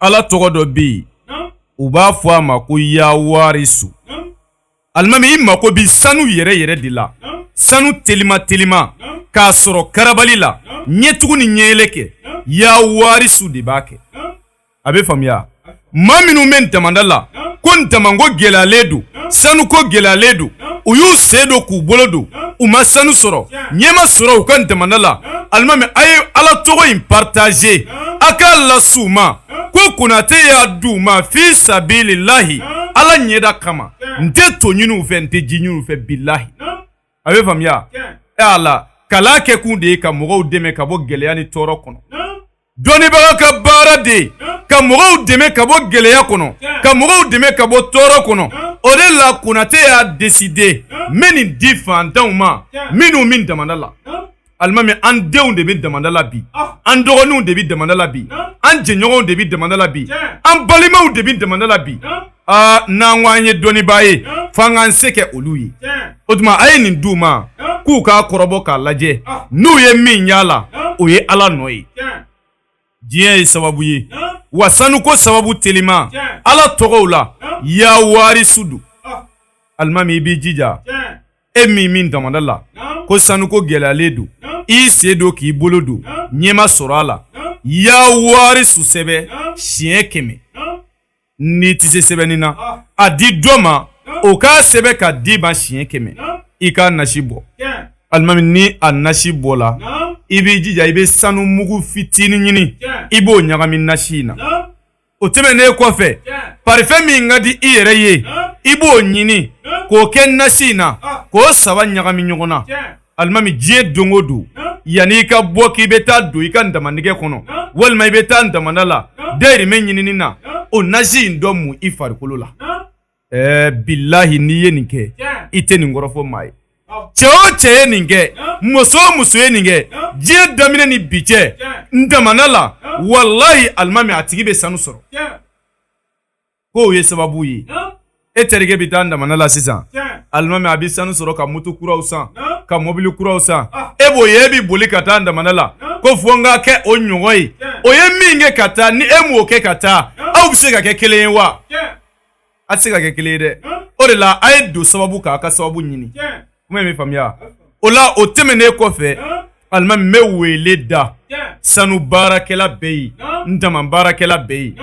Ala tɔgɔ dɔ bɛ yen, u b'a fɔ a ma ko Yawarisu. Alimami, i mako bɛ sanu yɛrɛ yɛrɛ de la, sanu telima telima k'a sɔrɔ karabali la, ɲɛtugu ni ɲɛyɛlɛ kɛ, Yawarisu de b'a kɛ. A bɛ faamuya. Maa minnu bɛ damanda la ko damanko gɛlɛyalen don, sanuko gɛlɛyalen don, u y'u sen don k'u bolo don, u ma sanu sɔrɔ, ɲɛ ma sɔrɔ u ka damanda la, alimami, a ye Ala tɔgɔ in partager, a k'a las'u ma ko Konate y'a d'u ma fi sabililahi, Ala ɲɛda kama. N tɛ to ɲini u fɛ, n tɛ ji ɲini u fɛ, bilahi. A bɛ faamuya. E Ala, kalan kɛ kun de ye ka mɔgɔw dɛmɛ ka bɔ gɛlɛya ni tɔɔrɔ kɔnɔ. Dɔnnibaga ka baara de ye ka mɔgɔw dɛmɛ ka bɔ gɛlɛya kɔnɔ, ka mɔgɔw dɛmɛ ka bɔ tɔɔrɔ kɔnɔ. O de la Konate y'a décider, n bɛ nin di fantanw ma minnu bɛ damanda la. Alimami, an denw de bɛ damanda la bi, an dɔgɔninw de bɛ damanda la bi, an jɛɲɔgɔnw de bɛ damanda la bi, an balimaw de bɛ damanda la bi. Aa, n'an ko an ye dɔnnibaa ye, f'an k'an se kɛ olu ye. O tuma, a ye nin d'u ma k'u k'a kɔrɔbɔ k'a lajɛ. N'u ye min y'a la, o ye Ala nɔ ye. Diɲɛ ye sababu ye wa sanuko sababu telima Ala tɔgɔw la, Yawarisu don. Alimami, i b'i jija, e min min damanda la ko sanuko gɛlɛyalen don, i sen don k'i bolo don, ɲɛ ma sɔrɔ a la, Yawarisu sɛbɛn siɲɛ 100. N'i tɛ se sɛbɛnni na, a di dɔ ma, o k'a sɛbɛn ka d'i ma siɲɛ 100. I k'a nasi bɔ. Alimami, ni a nasi bɔla, i b'i jija, i bɛ sanu mugu fitinin ɲini, i b'o ɲagami nasi in na. O tɛmɛnen kɔfɛ, parifɛn min ka di i yɛrɛ ye, i b'o ɲini k'o kɛ nasi in na, k'o saba ɲagami ɲɔgɔn na. Alimami, diɲɛ don o don, yanni i ka bɔ k'i bɛ taa don i ka damandigɛ kɔnɔ walima i bɛ taa damanda la dayirimɛ ɲinini na, o nasi in dɔ mun i farikolo la. Ɛɛ bilahi, n'i ye nin kɛ, i tɛ nin kɔrɔfɔ maa ye. Cɛ o cɛ ye nin kɛ, muso o muso ye nin kɛ, diɲɛ daminɛ ni bi cɛ n damanda la, walahi alimami, a tigi bɛ sanu sɔrɔ. K'o ye sababu ye. E terikɛ bɛ taa damanda la sisan, alimami, a bɛ sanu sɔrɔ ka moto kuraw san, ka mobili kuraw san. E b'o ye, e bɛ boli ka taa damanda la ko fo n ka kɛ o ɲɔgɔn ye. O ye min kɛ ka taa, ni e m'o kɛ ka taa, aw bɛ se ka kɛ kelen ye wa? A tɛ se ka kɛ kelen ye dɛ. O de la, a ye don sababu k'a ka sababu ɲini. Kuma in bɛ faamuya. O la, o tɛmɛnen kɔfɛ, alimami, n bɛ wele da sanu baarakɛla bɛɛ ye, n dama baarakɛla bɛɛ ye.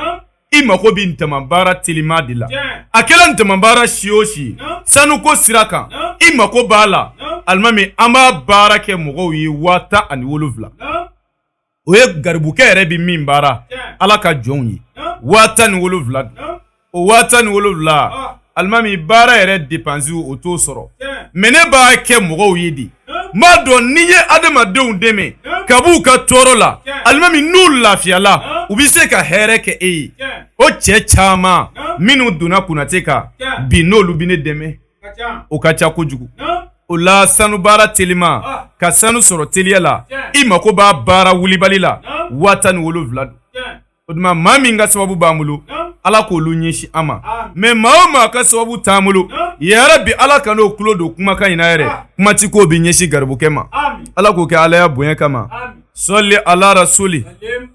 I mako bɛ ntaman baara telima de la, a kɛra ntaman baara si o si, sanuko sira kan, i mako b'a la, alimami, an b'a baara kɛ mɔgɔw ye 17,000. O ye garibukɛ yɛrɛ bɛ min baara Ala ka jɔnw ye, 17,000 don. O 17,000, alimami, baara yɛrɛ dépense o t'o sɔrɔ. Mais ne b'a kɛ mɔgɔw ye de. N b'a dɔn n'i ye adamadenw dɛmɛ ka b'u ka tɔɔrɔ la, alimami, n'u lafiyala, u bɛ se ka hɛrɛ kɛ e ye. O cɛ caman minnu donna Konate kan bi, n'olu bɛ ne dɛmɛ, o ka ca kojugu. O la, sanu baara telima ka sanu sɔrɔ teliya la, i mako b'a baara wulibali la, 17,000 don. O tuma, maa min ka sababu b'an bolo, Ala k'olu ɲɛsin an ma. Mais maa o maa ka sababu t'an bolo, yarabi, Ala kan'o tulo don kumakan in na yɛrɛ. Kuma ti k'o bɛ ɲɛsin garibukɛ ma. Ala k'o kɛ Alaya bonya kama. Sɔli ala rasuli.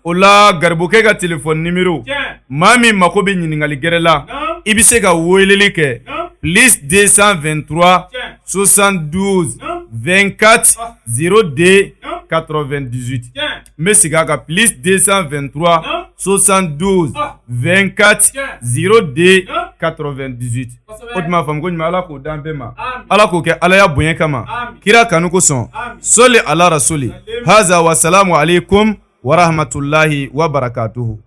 O la, garibukɛ ka téléphone numéro, maa min mako bɛ ɲininkali gɛrɛ la, i bɛ se ka weleli kɛ plus 223 72 24 02 98. N bɛ segin a kan: plus 223 72 24 02 98. O tuma, faamu ko ɲuman, Ala k'o d'an bɛɛ ma. Ala k'o kɛ Alaya bonya kama, kira kanu kosɔn. Sɔli ala rasuli. Haza wa salamu aleykum wa rahmatulahi wa barakatuhu.